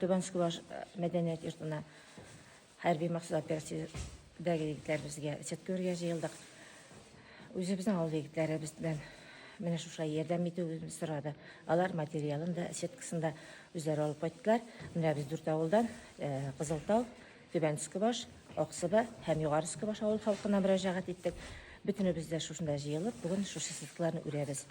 Түбән Өскебаш мәдәният йортына хәрби махсус операциядәге егетләребезгә сетка үрергә җыелдык. Үзебезнең авыл егетләре бездән менә шушылай ярдәм итүебезне сорады. Алар материалын да, сеткасын да үзләре алып кайттылар. Менә без дүрт авылдан, Кызылтау, Түбән Өскебаш, Аксыба һәм Югары Өскебаш авыл халкына мөрәҗәгать иттек. Бөтенебез дә шушында җыелып, бүген шушы сеткаларны үрәбез.